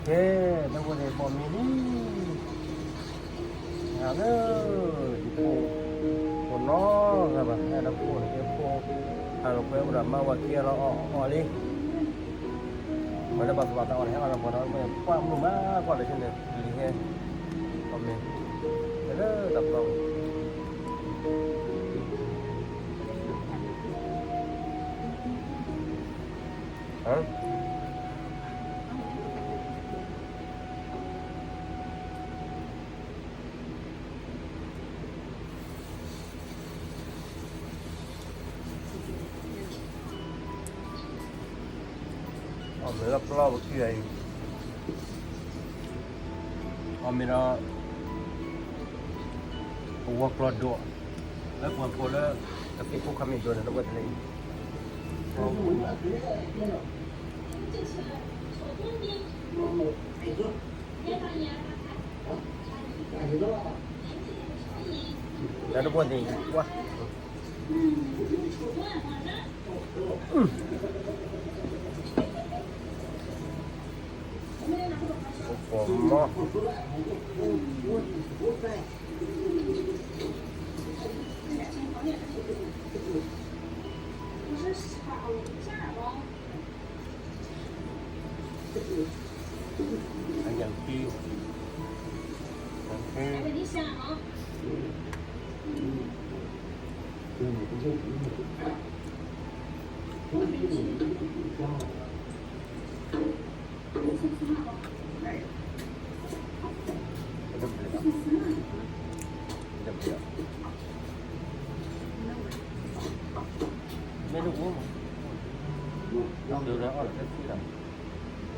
ကဲ, ဒီပုၢ်ဝဲၢ်သ့ၣ် ပိာ်မ့ၤလံ, ဟးလၢ ယဖိ, ဖိနီၢ်ဂၤဘၣ်, အဲၣ်ဒိးဖိန့ၣ်ကဲဖိ, ဟးလီၤကွဲအိၣ်ဒီးမါဝၤခံဂၤလီၤအီၣ်အီၣ်လံ, မ့ၢ်လၢဘၣ်သူၣ်ဘၣ်သးအီၣ်န့ၣ် ဟဲအီၣ်ဒီးပှၤဒီး ပှၤမုၢ်မးကွၢ်လၢာ်ဆ့န့ၣ် လံၤဟဲ, ပိာ်မ့ၤ, လၢတၢ်ပျီဝဲ အီၣ်မ့ၤလၢပျီပခံဂၤအံၤ, အီၣ်မ့ၤဒီး ပဝီကျီဒိး, လၢပှၤကိးလၢ ကသံၣ်ဖိခါမ့ၢ်ဒိးန့ၣ် လၢပှၤတလဲအံၤ, လၢတပှၢ်သ့ၣ်ကွၢ် ပမီၢ် အယံၤခံ, ယံၤခံ, မ့ၢ်တအိၣ်မး, ဒီးအီၣ်လၢတသ့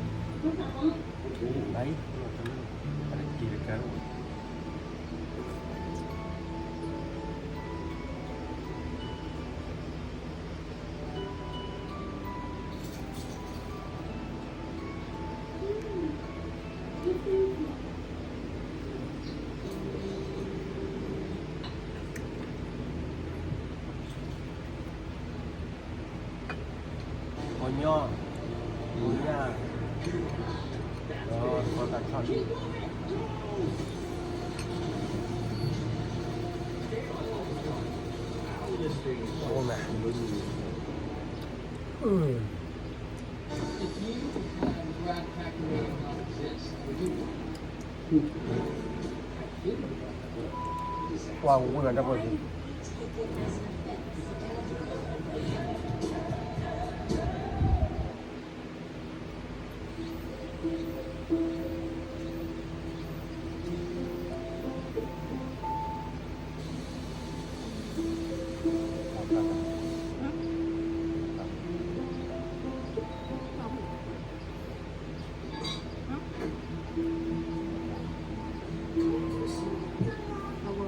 လီၤ, ဘၣ်အံၤ, အတက့ၤတကးအိၣ် ပှၤညီ, ပှၤညီ, ဒီးတၢ်ဆီၣ်လံ, အိၣ်မး, ပှၤဝဲဒၣ်တၢ်ပှၤက့ၤ အဝဲ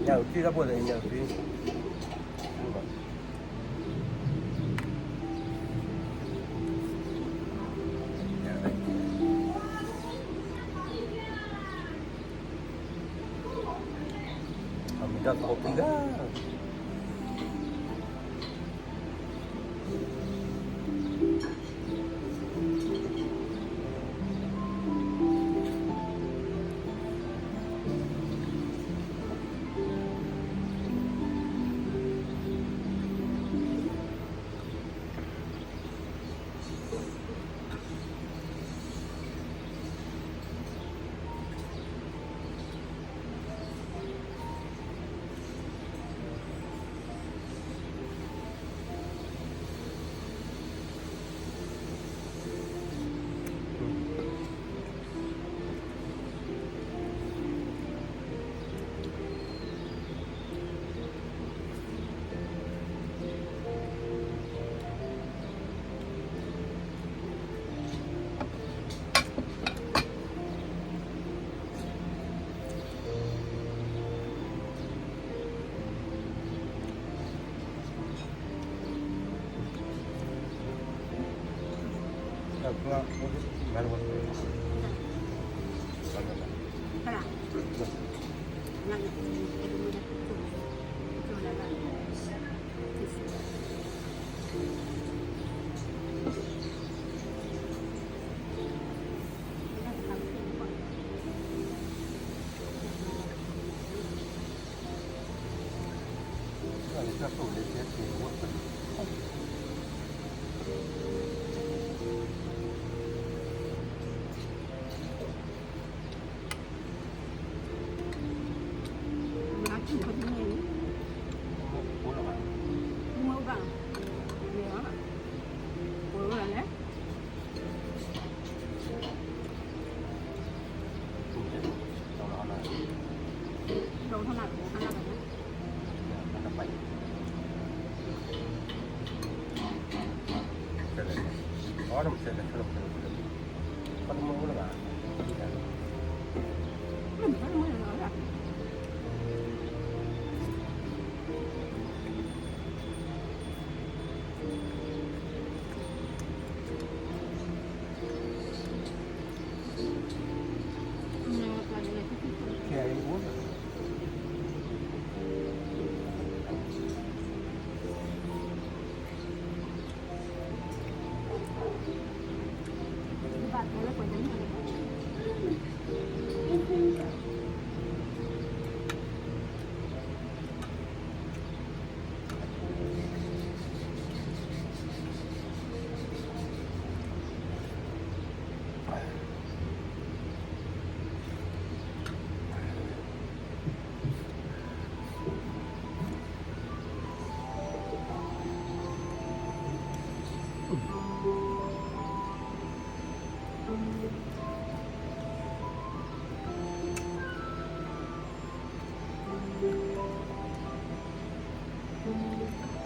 ညၣ်အုၣ်ထံ တၢ်ဖိသ့ၣ် ညၣ်အုၣ်ထံ အမံၤတၢ်သီခံ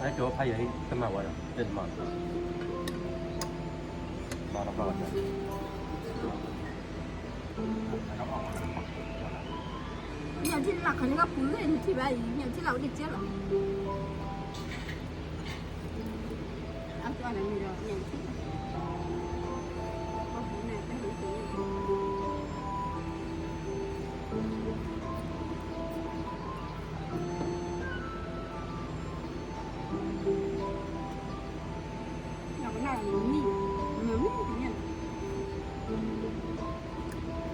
ဂၤ အကၠီဖးယံၤ တမၤဝဲဒီး တမၤ မၤလီၤဖးဝဲ ညၣ်ထံလၢ်ခီန့ၣ်ကပူၤလၢနထံၣ်ဘၣ်အံၤ ညၣ်ထံလၢ်အိၣ်တကဲလီၤ အကၠီန့ၣ်မ့ၢ်ဒီးညၣ်ထံ ဟါ လၢ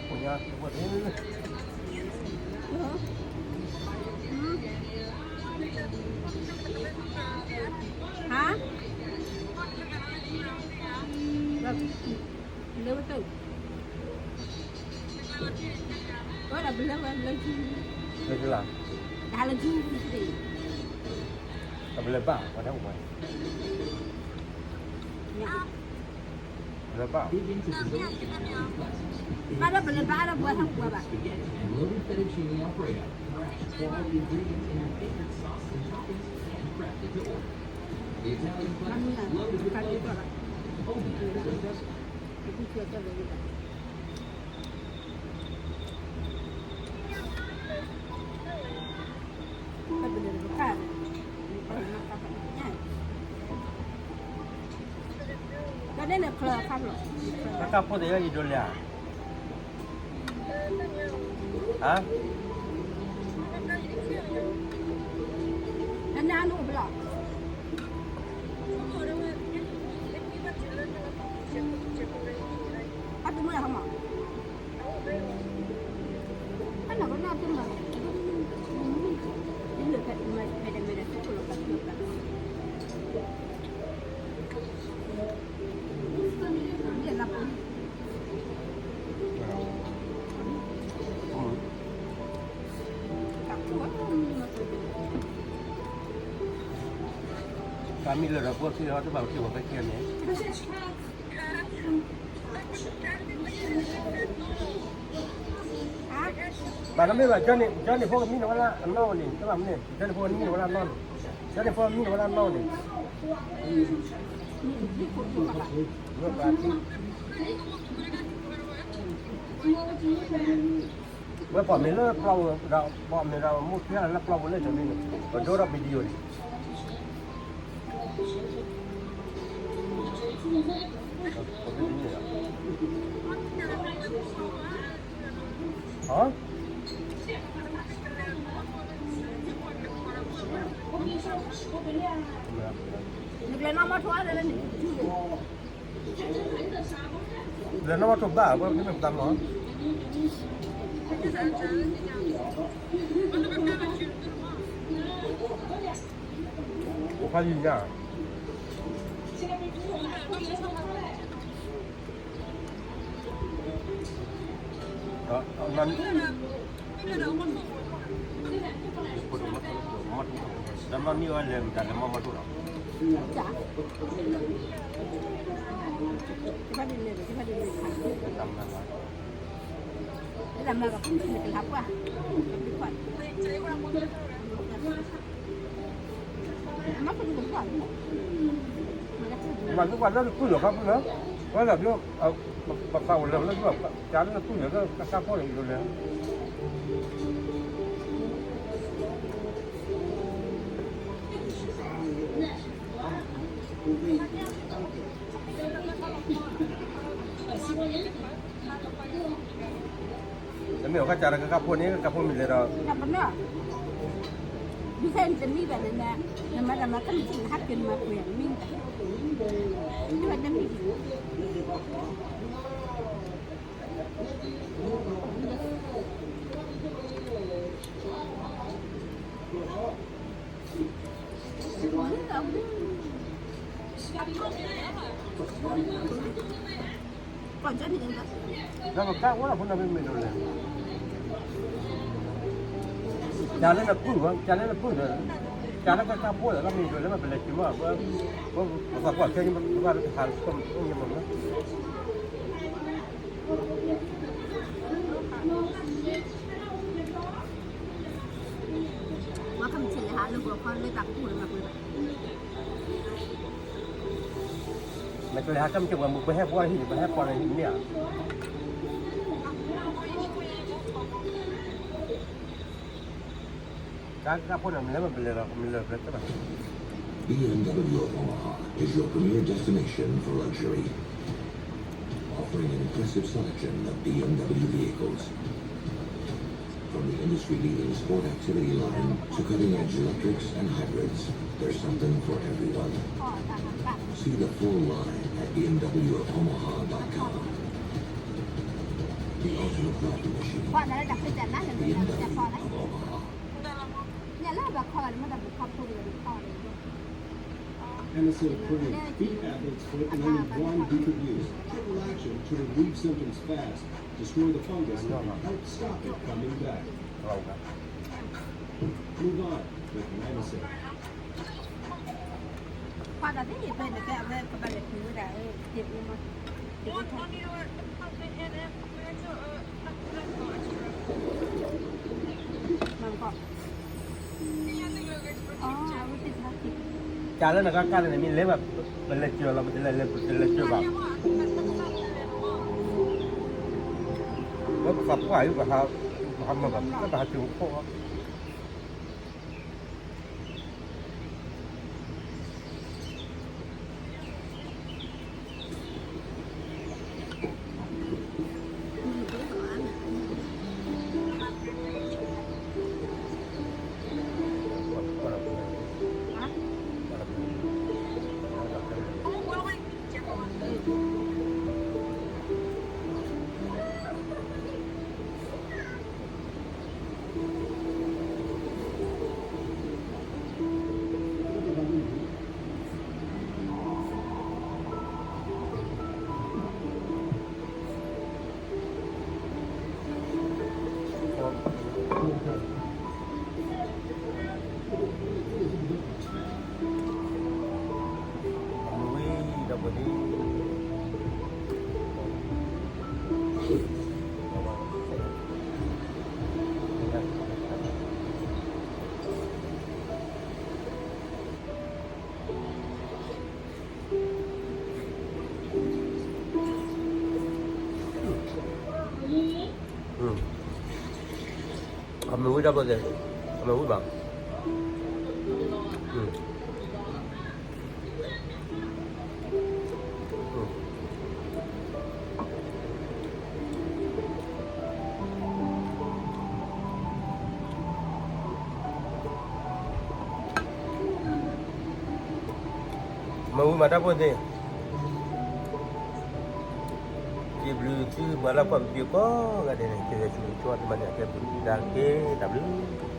ဝဲတၢ် ဝဲဒၣ်ဘျၢဝဲဘျၢကံ ဘျၢကံလီၤ တၢ်လၢကံ တဘျၢဘၣ် ပှၤတၢ်အိၣ်ဝဲ ညၣ် ဘၣ်, ဘၣ်ဒီးပလဲၤဘၣ်ဒီးပှၤထီၣ်ပှၤဘၣ်, spaghetti and loaded fettuccine Alfredo, fresh quality ingredients in your favorite sauce and toppings, handcrafted to order. The Italian classic, loaded with flavor, only at Quintessa. တၢ်ဖိတယီၤယဒိးလဲၣ်ဧါ, ဟါ, တၢ်နၢ်အဒိၣ်ဘျီ, အတမုၢ်ဟါမး တၢ်မံလၢာ်ဒီးဖိခံဂၤတဘၣ်က့ၤဝဲဖဲခံဂၤန့ၣ် ဘၣ်နမ့ၢ်ဘၣ် ကၠီန့ၣ်ဖိကမံနဝဲဒၣ်အနီၢ်န့ၣ် တဘၣ်မ့ၢ်န့ၣ် ကၠီန့ၣ်ဖိကမံနဝဲဒၣ်အနီၢ်န့ၣ်, ကၠီန့ၣ်ဖိကမံနဝဲဒၣ်အနီၢ်န့ၣ်, ဝဲပှၤမ့ၢ်လၢပျီပူၤဒီး ပှၤမ့ၢ်ဒီးမိၢ်ခံဂၤလၢပျီပူၤလၢတမံၤန့ၣ် ပဒိၣ်ဒီး video န့ၣ် လဲၤနီၣ်မးထိၣ်ဘၣ် ပှၤမ့ၢ်ပတၢ်လီၢ် ဖးယံၤညါ ဒီးနီၢ်နံၣ်ဝဲလဲၤမတၤလဲၤမီၢ်မီၢ်ထိၣ်လီၤ တၢ်မၤလီၤ မၤသံကွၢ်လၢနကုၢ်လီၤခါပူၤလီၤ, ဝဲဒၣ်ဘျီ ပသးအိၣ်လၢလၢ ကၢ်လၢနကုၢ်လီၤလၢကၢ်ဖီၣ်န့ၣ်ဒိးလဲၣ်, တမ့ၢ်အီၤကစၢ်လၢကကၢ်ဖိန့ၣ် ကကၢ်ဖိမ့ၢ်လဲၤဒီး ဒုးခဲအံၤတမံဘၣ်န့ၣ် နမၤတၢ်မၤခဲမုၢ်ဆ့ၣ်န့ၣ် ဟးက့ၤနမၤပှဲၤနမံဘၣ်, ဒုးဝဲတမံဘၣ် ဒီးပကၢ်ဝဲလီၤဖိနမ့ၢ်မ့ၢ်ဒိးလဲၣ်, ကၢ်လၢနကုၢ်ဘၣ်, ကၢ်လၢနကုၢ်ဒီး, ကၢ်လၢကကၢ်ဖိဒီး လၢမ့ၢ်ဒိးလဲၣ် မ့ၢ်ပလဲၤတုၤမး, ပသးပှၢ်ခဲအံၤ ပဘၣ်လၢတဟးလၢကီၢ်မ့ၢ်မ့ၢ် မ့ၢ်ကလဲၤဟးကမ့ၢ်က့ၤပှၤမုၢ် ပဟဲပှၤဟံၣ် ပဟဲပှၤဟံၣ်န့ၣ်ဧါ, တၢ်ကဖိန့ၣ် မ့ၢ်လၢမ့ၢ်ပလဲၤလီၤ မ့ၢ်လၢပလဲၤတဘၣ် B M W of Omaha is your premier destination for luxury, offering an impressive selection of B M W vehicles. From the industry-leading sport activity line to cutting-edge electrics and hybrids, there's something for everyone. See the full line at B M W of Omaha dot com. The ultimate driving machine. B M W of Omaha. แอนิเซลครีม beat athlete's foot in only one beat of use. Triple action to relieve symptoms fast, destroy the fungus, and help stop it coming back. Move on with Anacel. ခွါဒီးသ့ၣ် ဖဲန့ၣ်ကဲ အဝဲကဘၣ်လဲၤတုၤဝဲဒၣ် သ့ၣ်အူမး ကလၢနကကလၢနမ့ၢ်လဲၤဘၣ်, ပလဲၤစၢၤလီၤ ပတလဲၤလဲၤ ပတလဲၤစၢၤဘၣ်, ဝဲပသးပှၢ်အံၤ ပဟး, ပဟးမၤဘၣ် ပဟးစၢၤဖိ အမ့ၢ်ဝံၤဒီးဘၣ်သ့, အမ့ၢ်ဝံၤဘၣ်. မ့ၢ်ဝံၤမးတၢ်ဖိသ့ၣ်, ယဘျုးသုပှၤလၢကွၢ်ပပှၤကိးဂၤဒဲးန့ၣ် ကဂဲၤဆၢထၢၣ်ဆိဝဲတမံၤန့ၣ် ကဲဘျုးတၢ်က့ၤတၢ်ဘျုး